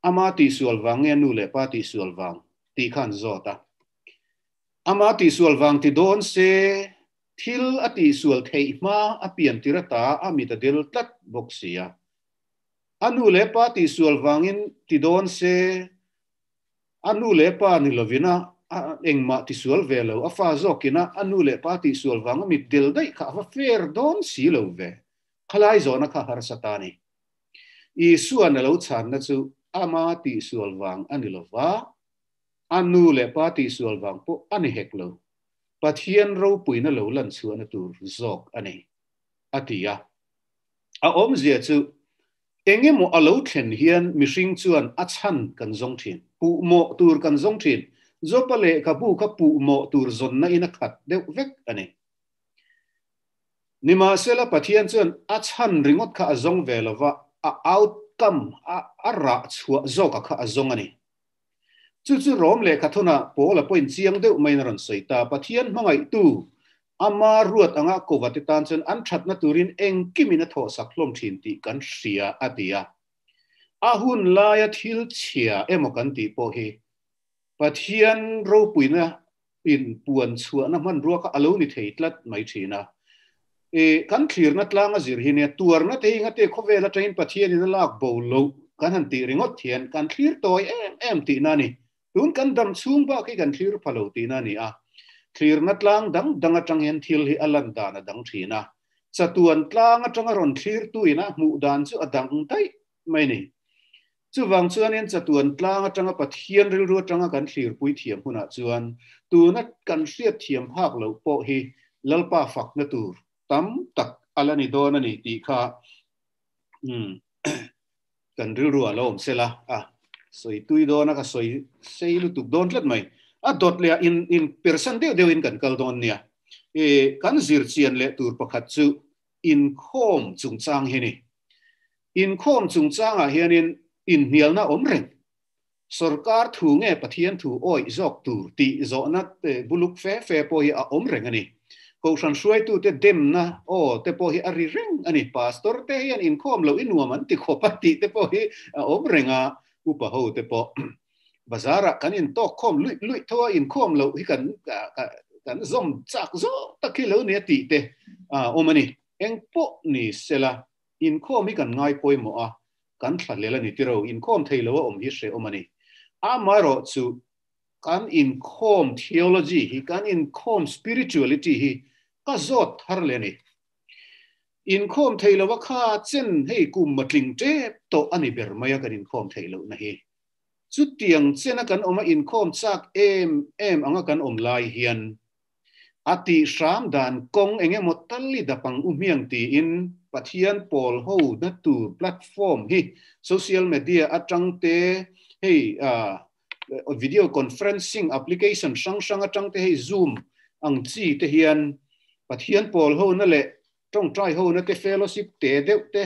Ama tihsual vang nge nu leh pa tihsual vang? tih kha an zawt a. Ama tihsual vang ti dawn se, thil a tihsual theih hma a piantir ata a mit a del tlat bawk si a. A nu leh pa tihsual vangin ti dawn se, A nu leh pa ni lovin a engmah tisual ve lo, a fa zawkin a a nu leh pa tihsual vanga mit del daih kha a va fair dawn si lo ve. Khalai zawhna kha harsa ta ni. Isua'n a lo chhanna chu ama tihsual vang a ni lo va, a nu leh pa tihsual vang pawh a ni hek lo, Pathian ropuina lo lan chhuahna tur zawk a ni, a ti a. A awmzia chu Eng emaw a lo thlen hian mihring chuan a chhan kan zawng thin. Puh mawh tur kan zawng thin. Jopa lehkhabu kha puh mawh tur zawnna in a khat deuh vek a ni. Nimahsela Pathian chuan a chhan ringawt kha a zawng ve lova, a outcome, a rah chhuah zawka kha a zawng a ni. Chu chu Rom lehkhathuna Paula pawhin chiang deuh maiin a rawn sawi ta, Pathian hmangaihtu, ama ruat anga kovate tan chuan an thatna turin engkimin a thawhsak hlawm thin tih kan hria, a ti a. A hun laia thil chhia emaw kan tih pawh hi Pathian ropuina in puan chhuahna hmanrua kha a lo ni thei tlat mai thin a. E, kan thlirna tlang a zir hi nia, tuarna te hi ngate khawvel atangin Pathianin a lak bo loh kan han tih ringawt hian kan thlir tawi em em tihna a ni. Tun kan dam chhung bak hi kan thlir pha lo tihna a ni a. Thlirna tlang dang dang atang hian thil hi a lan dan a dang thin a. Chatuan tlang atanga rawn thlirtu ina hmuh dan chu a dang daih mai a ni. Chuvang chuanin chatuan tlang atanga Pathian rilru atanga kan thlirpui thiam hunah chuan tuna kan hriat thiam phak loh pawh hi Lalpa fakna tur tam tak a la ni dawn a ni tih kha kan rilru ah lo awm sela a sawi tui dawn a ka sawi sei lutuk dawn tlat mai. A dawt leh ah in in persan deuh deuhin kan kal dawn nia. I kan zir chian leh tur pakhat chu inkhawm chungchang hi a ni. Inkhawm chungchangah hianin inhnialna awm reng. Sorkar thu nge Pathian thu awih zawk tur tih zawhna buluk fe fe pawh hi a awm reng a ni. Kohhran hruaitute demna aw te pawh hi a ri reng a ni. Pastor te hian inkhawm loh i nuam an ti khawp a tih te pawh hi a awm reng a, upa ho te pawh bazarah kan intawk khawm luih luih tho a, inkhawm loh hi kan kan zawm chak zawk tak hi lo nia tih te a awm a ni. Eng pawh ni sela Inkhawm hi kan ngai pawimawh a, kan thla hlel a ni tiro, inkhawm thei lo a awm hi hrehawm a ni. Amaherawhchu, kan inkhawm theology hi, kan inkhawm spirituality hi ka zawt thar leh a ni. Inkhawm thei lo a kha chen hei kum matling tep tawh a ni ber mai a kan inkhawm theih lohna hi. Chutiang chena kan awm a inkhawm chak em em anga kan awm lai hian a tih hram dan kawng eng emaw tal i dap ang u hmiang tiin Pathian pawl ho na tur platform hi social media atang te hei video conferencing application hrang hrang atang te hei Zoom ang chi te hian Pathian pawl ho na leh tawngtai ho na te fellowship te deuh te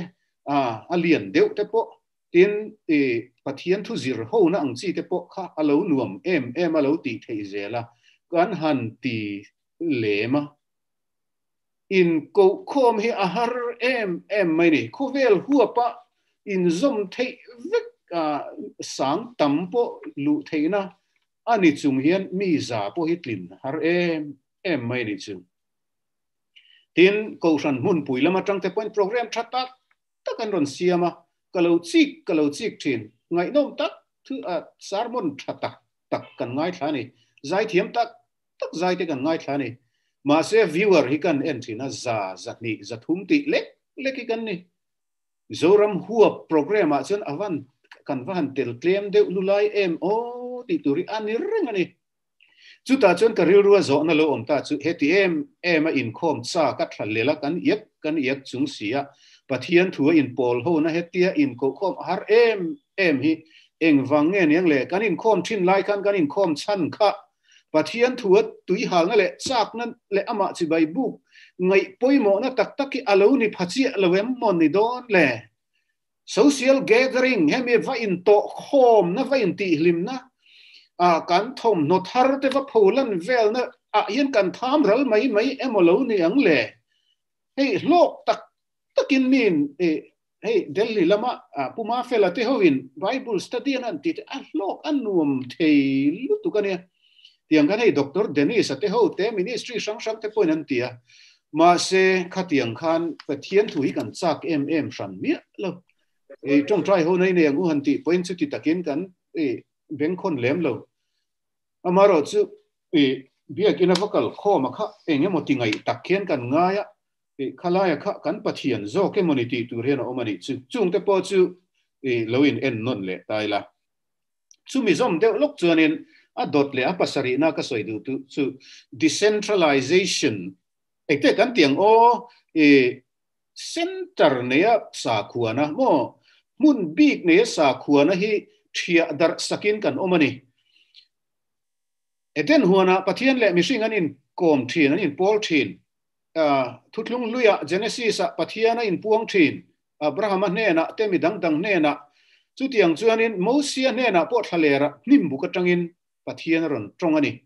a lian deuh te pawh tin i Pathian thu zir ho na ang chi te pawh kha a lo nuam em em a lo tih theih zel a kan han ti lem a. In kohkhawm hi a har em em mai ni. Khawvel huapa inzawm theih vek sang tam pawh luh theihna a ni chung hian mi za pawh hi tlin har em em mai ni chu. Tin, Kohhran hmunpui lam atang te pawhin program tha tak tak an rawn siam a, ka lo chik ka lo chik thin. Ngaihnawm tak thu sermon tha tak tak kan ngaithla a ni. Zaithiam tak tak zai te kan ngaithla a ni. Mahse viewer hi kan en thin a, za, zahnih, zathum tih lek lek hi kan ni. Zoram huap program ah chuan a van kan va han tel tlem deuh lulai em aw tih tur hi a ni reng a ni. Chutah chuan ka rilru a zawhna lo awm ta chu heti em em a inkhawm chak a thla lel a kan iak kan iak chung si a, Pathian thu a inpawl ho na hetia inkohkhawm a har em em hi engvang nge niang le? Kan inkhawm thin lai khan kan inkhawm chhan kha Pathian thua tuihalna leh chakna leh amah chibai buk ngaih pawimawhna tak tak hi a lo ni pha chiah lo em maw ni dawn le? Social gathering hemi va intawhkhawmna, va intihhlimna, kan thawmhnaw thar te va pholan velna ah hian kan tham ral mai mai emaw lo ni ang le? Hei hlawk tak takin miin Hei Delhi lama Pu Mafela te hoin Bible study an han tih te a hlawk a nuam thei lutuk a nia. Tiang khan hei Doctor Dennis a te ho te ministry hrang hrang te pawhin an ti a. Mahse khatiang khan Pathian thu hi kan chak em em hran miah lo. Ei tawngtai ho nei nei ang u han tih pawhin chuti takin kan bengkhawn lem lo. Amaherawh chu biakina va kal khawm a kha eng emaw ti ngaih tak khian kan ngai a. Ih, khalaia kha kan Pathian zawk emaw ni tih tur hian a awm a nih chu. Chungte pawh chu ih lo in en nawn leh ta ila. Chumi zawm deuh lawk chuanin a dawt leh a pasarihna ka sawi duh tu chu decentralization engte kan ti ang aw, ih center neia sakhuana maw hmun bik neia sakhuana hi thiah darh sakin kan awm a ni. Eden huanah Pathian leh mihring an inkawm thin, an inpawl thin. Thuthlung hluiah Genesis-ah Pathian a inpuang thin, Abraham-a hnenah te mi dang dang hnenah. Chutiang chuanin Mosia hnenah pawh thlalerah hnim buk atangin Pathian a rawn tawng a ni.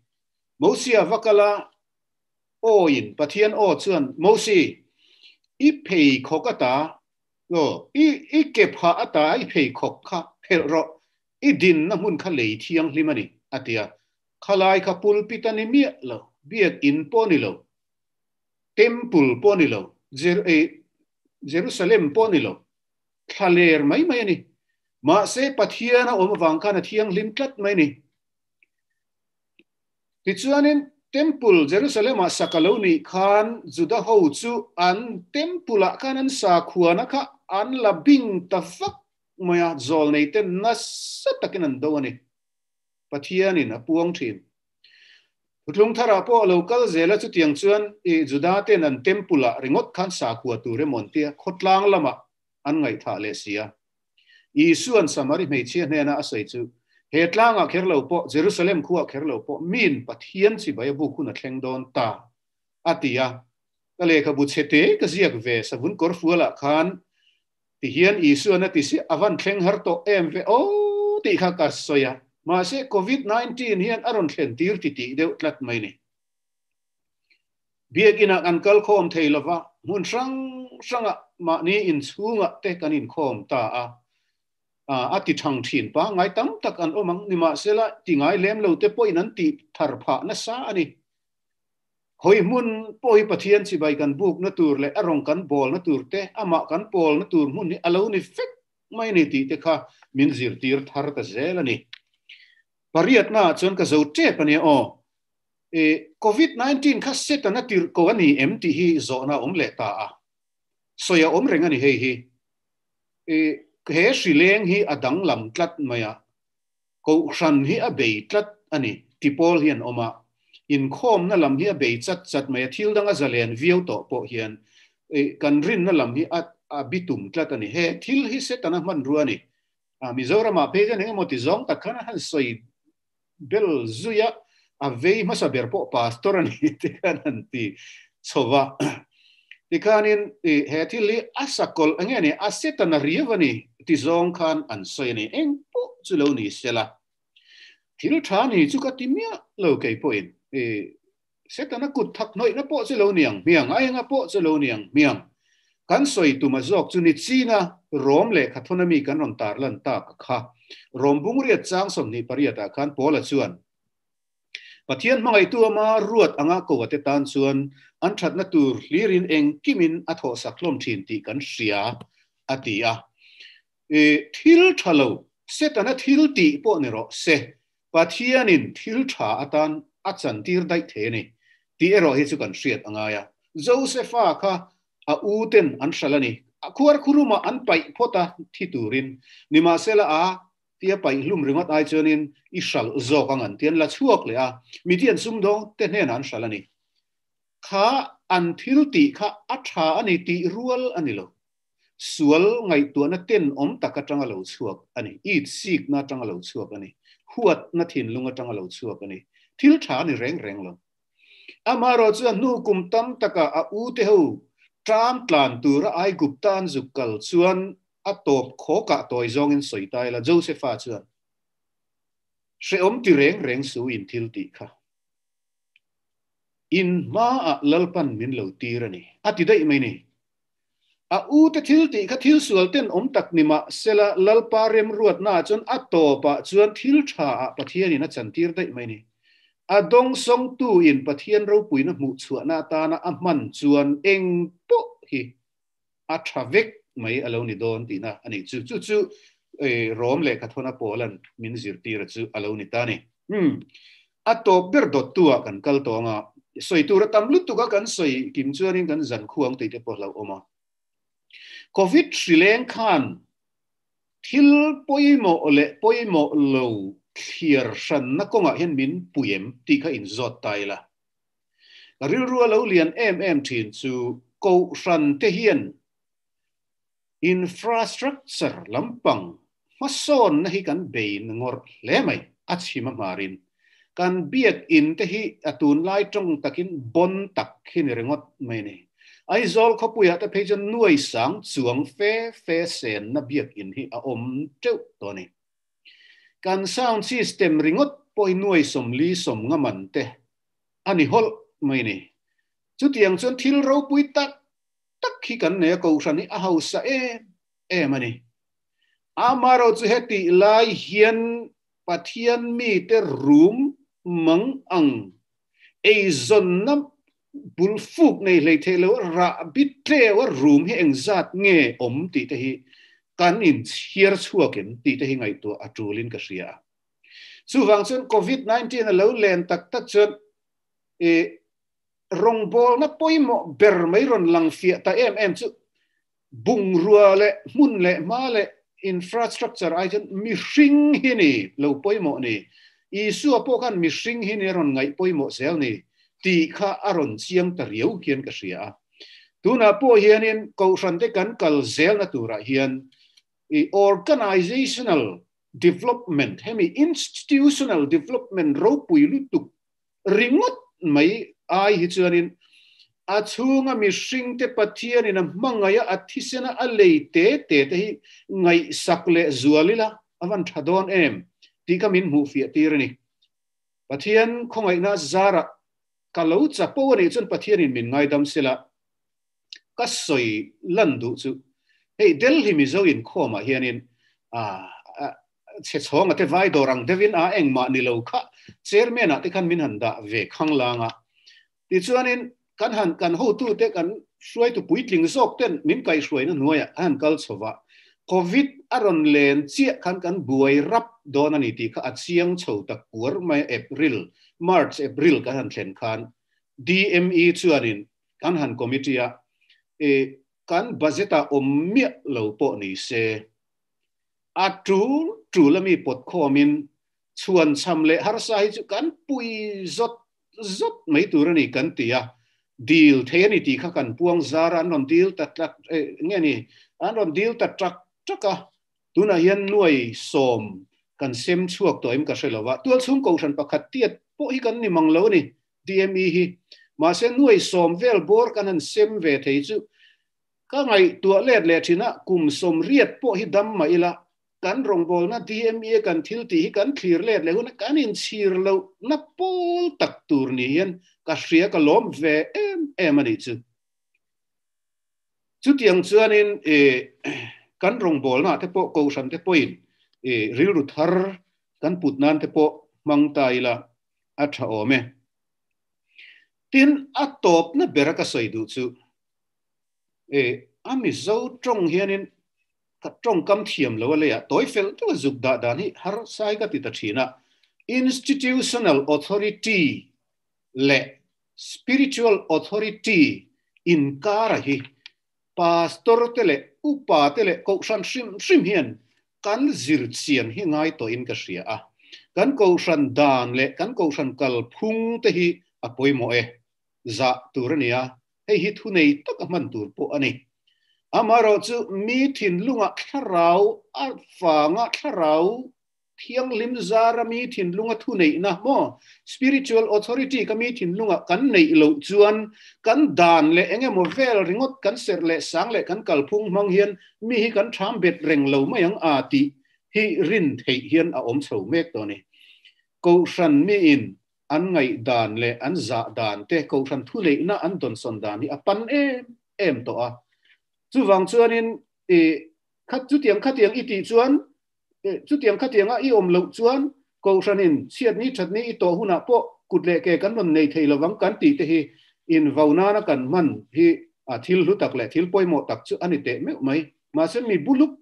Mosia va kal a awiin Pathian aw chuan, Mosi, i pheikhawk ata, aw, i i ke phah ata i pheikhawk kha phelh rawh, i dinna hmun kha lei thianghlim a ni, a ti a. Khalai kha pulpit a ni miah lo, biak in pawh a ni lo. Temple pawh a ni lo, Jerusalem pawh a ni lo, thlaler mai mai a ni. Mahse, Pathian a awm avang khan a thianghlim tlat mai a ni. Tichuanin, Temple Jerusalem-ah sak a lo nih khan Juda ho chu an Temple-ah khan an sakhuana kha an la bing ta vak mai a, zawlneite nasa takin an do a ni. Pathianin a puang thin. Thutlung tharah pawh a lo kal zel a, chutiang chuan i Juda ten an temple ah ringawt khan sakhua tur emaw an tia, khawtlang lamah an ngaihthah leh si a. Isua'n Samari hmeichhia hnena a sawi chu, He tlangah kher lo pawh, Jerusalem khuaah kher lo pawh, miin Pathian chibai a buk hun a thleng dawn ta, a ti a. Ka lehkhabu chhete ka ziak ve savun kawrfualah khan Tihian Isuan a ti si, a van thleng har tawh em ve aw tih kha ka sawi a, mahse Covid 19 hian a rawn thlen tir ti tih deuh tlat mai ni. Biakinah kan kal khawm thei lova, hmun hrang hrangah mahni inchhungah te kan inkhawm ta a, a ti thang thin pangngai tam tak an awm ang, nimahsela ti ngai lem lo te pawhin an tih thar phah nasa a ni. Hawi hmun pawh hi Pathian chibai kan bukna tur leh a rawng kan bawlna tur te, amah kan pawlna tur hmun hi a lo ni fek mai a ni tih te kha min zirtir thar ta zel a ni. Pariatna chuan ka zo tep ania aw. E Covid 19 kha Setana tirhko a ni em tih hi zawhna a awm leh ta a. Sawi a awm reng a ni hei hi. E he hrileng hi a danglam tlat mai a, Kohhran hi a bei tlat a ni ti pawl hi an awm a. Inkhawmna lam hi a bei chat chat mai a, thil dang a zalen viau tawh pawh hian e kan rinna lam hi a a bitum tlat a ni. He thil hi Setana hmanrua a ni. A Mizoramah phei chuan engemaw ti zawng tak khan a han sawi bel zui a, a vei hmasa ber pawh pastor a ni te khan han ti chho va. Tikhanin he thil hi a sakawlh enge ni, a Setana riau a ni ti zawng khan an sawi a ni. Eng pawh chu lo ni sela, thil tha ni chu ka ti miah lo kei pawhin. Setana kut thak hnawihna pawh chu lo ni ang hmiang, a enga pawh chu lo ni ang hmiang. Kan sawi tum a zawk chu ni China Rom lehkha thawn ami kan rawn tar lan tak kha. Rom bungriat chang 28 ah khan Paula chuan, Pathian hmangaihtu ama ruat anga ko ate tan chuan an thatna tur hlirin engkimin a thawhsak hlawm thin tih kan hria, a ti a. Thil tha lo, Setana thil tih pawh ni rawh se, Pathianin thil tha atan a chantir daih thei a ni tih erawh hi chu kan hriat a ngai a. Josefa kha a u ten an hral a ni. A khuar khurumah an paih phawt a thi turin. Nimahsela a tia paih hlum ringawt ai chuanin i hralh zawk ang an ti. An la chhuak leh a, miti an sumdawng te hnenah an hralh a ni. Kha an thil tih kha a tha a ni tih rual a ni lo. Sual ngaihtuahna tenawm tak atanga lo chhuak a ni. It sikna atanga lo chhuak a ni. Huatna thinlung atanga lo chhuak a ni. Thil tha a ni reng reng lo. Amaherawh chuan hnu kum tam takah a ute ho ṭam tlan tura Aigupta an zuk kal chuan a tawp khawkah tawi zawngin sawi ta ila Josefa chuan hrehawm ti reng reng su in thil tih kha in hmaah Lalpan min lo tir a ni a ti daih mai ni. A ute thil tih kha thil sual ten awm tak ni mah sela Lalpa remruatnaah chuan a tawpah chuan thil thaah Pathianin a chantir daih mai ni. A dawngsawngtuin Pathian ropuina hmuhchhuahna atana a hman chuan eng pawh hi a tha vek mai a lo ni dawn tihna a nih chu. Chu chu Rom lehkha thawna Paula'n min zirtira chu a lo ni ta a ni. A tawp ber dawttu ah kan kal tawng a, sawi tur a tam lutuk a kan sawi kim chuanin kan zan khuang tih te pawh hlauhawm a. Covid hrileng khan thil pawimawh leh pawimawh lo thliar hranna kawngah hian min pui em tih kha inzawt ta ila. Ka rilru a lo lian em em thin chu Kohhran te hian Infrastructure lampang hmasawnna hi kan bei ngawrh hle mai, a chhim a hmarin. Kan biakinn te hi a tunlai tawng takin bon tak hi ni ringawt mai ni. Aizawl khawpuiah te phei chuan nuai sang chuang fe fe senna biakinn hi a awm teuh tawh a ni. Kan sound system ringawt pawh hi nuai 40 sawm nga man te a ni hawlh mai ni. Chutiang chuan thil ropui tak tak hi kan nei a, Kohhran hi a hausa em em a ni. Amaherawh chu hetih lai hian Pathian mite rum mang ang eizawnna bul fuk nei hlei theih lo rah bit tleu a rum hi engzat nge awm tih te hi kan inchhiar chhuak em tih te hi ngaihtuah a tulin ka hria a. Chuvang chuan Covid 19 a lo len tak tak chuan i Rawngbawlna pawimawh ber mai rawn lang fiah ta em em chu bungrua leh hmun leh hma leh infrastructure ai chuan mihring hi ni lo pawimawh ni. Isua pawh khan mihring hi ni a rawn ngaih pawimawh zel ni tih kha a rawn chiang ta riau hian ka hria a. Tunah pawh hianin Kohhran te kan kal zelna turah hian i organizational development hemi institutional development ropui lutuk ringawt mai ai hi chuanin a chhunga mihringte Pathianin a hmangaih a, a thisena a lei te te te hi ngaihsak leh zual ila a van tha dawn em tih kha min hmuh fiah tir a ni. Pathian khawngaihna zarah ka lo chapo a nih chuan Pathianin min ngaidam sela ka sawi lan duh chu hei Delhi Mizo inkhawmah hianin che chhawnga te vai dawr ang deuhin a engmah ni lo kha chairman ah te khan min han dah ve khang lang a. Tichuanin kan han kan hotu te kan hruaitu puitling zawk ten min kaihhruaina hnuaiah kan han kal chho va, Covid a rawn len chiah khan kan buai rap dawn a ni tih kha a chiang chho ta kuar mai a, April, March, April kan han thlen khan DME chuanin kan han committee a, kan budget ah awm miah lo pawh ni se, a tul tul a mi pawt khawmin chhuan cham leh harsa hi chu kan pui zawt zawt mai tur a ni kan ti a, dil thei a ni tih kha kan puang zar a, an rawn dil ta tlak nge ni, an rawn dil ta ṭak ṭak a, tunah hian nuai sawm kan sem chhuak tawh em ka hre lo va, tualchhung kohhran pakhat tiat pawh hi kan ni mang lo a ni, DME hi. Mahse nuai sawm vel bawr kan han sem ve thei chu ka ngaihtuah let leh thin a, kum sawmriat pawh hi dam mah ila, Kan rawngbawlna DME kan thil tih hi kan thlir let leh hun a, kan inchhir lohna pawl tak tur ni hian ka hria ka lawm ve em em a nih chu. Chutiang chuanin kan rawngbawlna te pawh kohhran te pawhin rilru thar kan put nan te pawh hmang ta ila a tha awm e. Tin, a tawpna bera ka sawi duh chu a Mizo tawng hianin Ka tawngkam thiam lo a lei ah tawi fel deuh a zuk dah dan hi harsai ka ti ta thin a, Institutional Authority leh Spiritual Authority inkara hi Pastor te leh Upa te leh Kohhran hrim hrim hian kan zir chian hi ngai tawhin ka hria a, kan Kohhran dan leh kan Kohhran kalphung te hi a pawimawh e, zah tur a nia, hei hi thunei taka hman tur pawh a ni. Amaherawh chu mi thinlungah thlarau a vanga thlarau thianghlim zara mi thinlunga thuneihna maw spiritual authority ka mi thinlungah kan neih loh chuan kan dan leh eng emaw vel ringawt kan serh leh sang leh kan kalphung hmang hian mi hi kan tham bet reng lo mai ang a tih hi rin theih hian a awm chho mek tawh a ni. Kohhran miin an ngaihdan leh an zah dan te, kohhran thuneihna an dawnsawn dan hi a pan em em tawh a. Chuvang chuanin i kha chutiang khatiang i tih chuan, chutiang khatianga i awm loh chuan kohhranin chhiatni thatni i tawh hunah pawh kut leh ke kan rawn nei thei lovang kan tih te hi invo nana kan hman hi a thil hlu tak leh thil pawimawh tak chu a ni teh meuh mai. Mahse mi buluk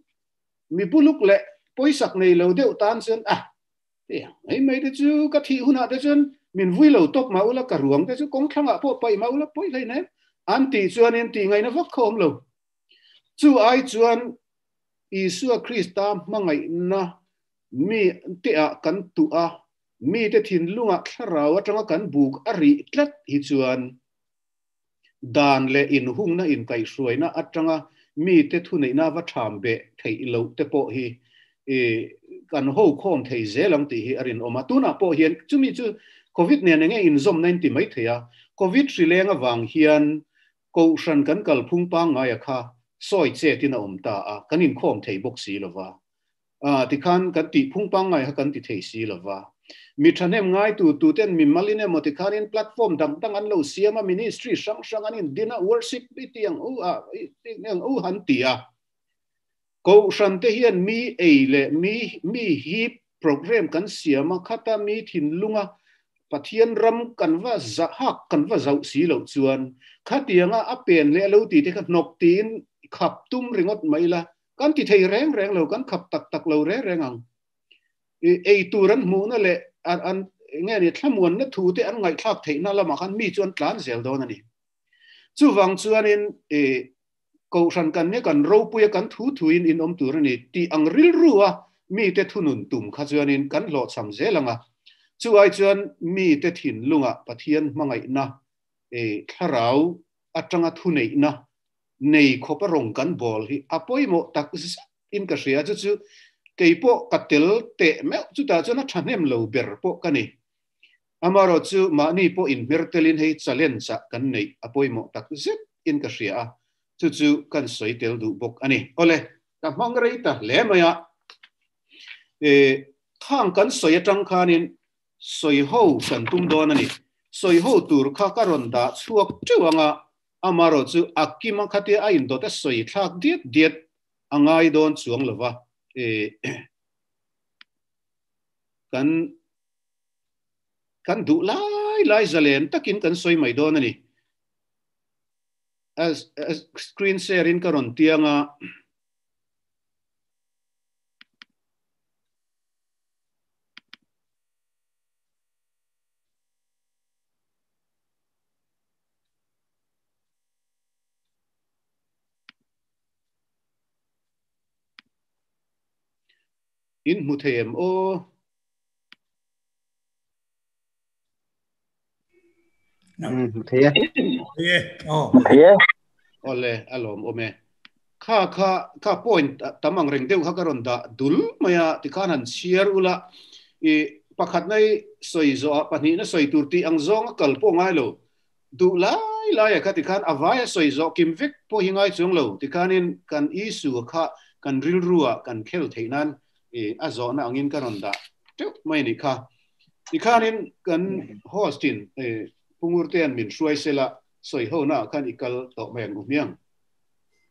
mi buluk leh pawisak nei lo deuh tan chuan a Mai mai te chu ka thih hunah te chuan min vui lo tawp mah ula, ka ruang te chu kawng thlangah pawh paih mah ula pawi hlei nem an tih chuanin tih ngaihna vak kha awm lo. Chu ai chuan Isua Krista hmangaihna mi teah kan tuh a, mite thinlungah thlarau atanga kan buk a rih tlat hi chuan dan leh inhungna inkaihhruaina atanga mite thuneihna va tham beh theih loh te pawh hi kan ho khawm thei zel ang tih hi a rinawm a. Tunah pawh hian chumi chu Covid nen enge inzawmna in ti mai thei a, Covid hri leng avang hian Kohhran kan kalphung pangngaia kha sawi chetin a awm ta a, kan inkhawm thei bawk si lova. Tikhan kan tih phung pangngai kha kan ti thei si lo va. Mi thahnem ngaitu tuten mi malin emaw tikhanin platform dang dang an lo siam a, ministry hrang hrang an indin a, worship i ti ang u a, i ti ang u han ti a. Kohhran te hian mi ei leh mi mi hip program kan siam a, khata mi thinlunga Pathian ram kan va za hak kan va zauh si loh chuan khatianga a pen leh a lo ti te kha hnawk tiin khap tum ringawt mai la, Kan ti thei reng reng lo, kan khap tak tak lo reng reng ang. I ei tur an hmuhna leh an an nge ni thlamuanna thu te an ngaihthlak theihna lamah khan mi chu an tlan zel dawn a ni. Chuvang chuanin i Kohhran kan nge kan ropuia kan thu thuin in awm tur a ni tih ang rilru a mite thunun tum kha chuanin kan hlawhchham zel ang a. Chu ai chuan mite thinlungah Pathian hmangaihna i thlarau atanga thuneihna nei khawpa rawng kan bawl hi a pawimawh tak zet in ka hria, chu chu kei pawh ka tel teh meuh, chutah chuan a thahnem lo ber pawh ka ni. Amaherawh chu mahni pawh inhmer telin hei challenge ah kan neih a pawimawh tak zet in ka hria a, chu chu kan sawi tel duh bawk a ni. Awle, ka hmang rei ta hle mai a, e, khang kan sawi atang khanin sawi ho kan tum dawn a ni. Sawi ho tur kha ka rawn dah chhuak teuh ang a, Amaherawh chu a kima khatia a indawt a sawi thlak diat diat a ngai dawn chuang lo va, kan kan duh lai lai zalen takin kan sawi mai dawn a ni. Screen share in ka rawn tiang a. In hmu thei em aw? Hmu thei e. Thei e. Aw. Hmu thei e. Awle, a lawm awm e. Kha kha kha point tam ang reng deuh kha ka rawn dah dul mai a, tikhan han chhiar ula i pakhatna i sawi zawh ah pahnihna sawi tur tih ang zawng a kal pawh ngai lo. Duh lai lai a kha tikhan a vai a sawi zawh kim vek pawh hi ngai chuang lo. Tikhanin kan issue kha kan rilru ah kan khel theih nan i a zawhna angin ka rawn dah teuh mai a nih kha. Tikhanin kan host in Pu Ngurtea'n min hruai sela sawi ho naah khan i kal tawh mai ang u hmiang.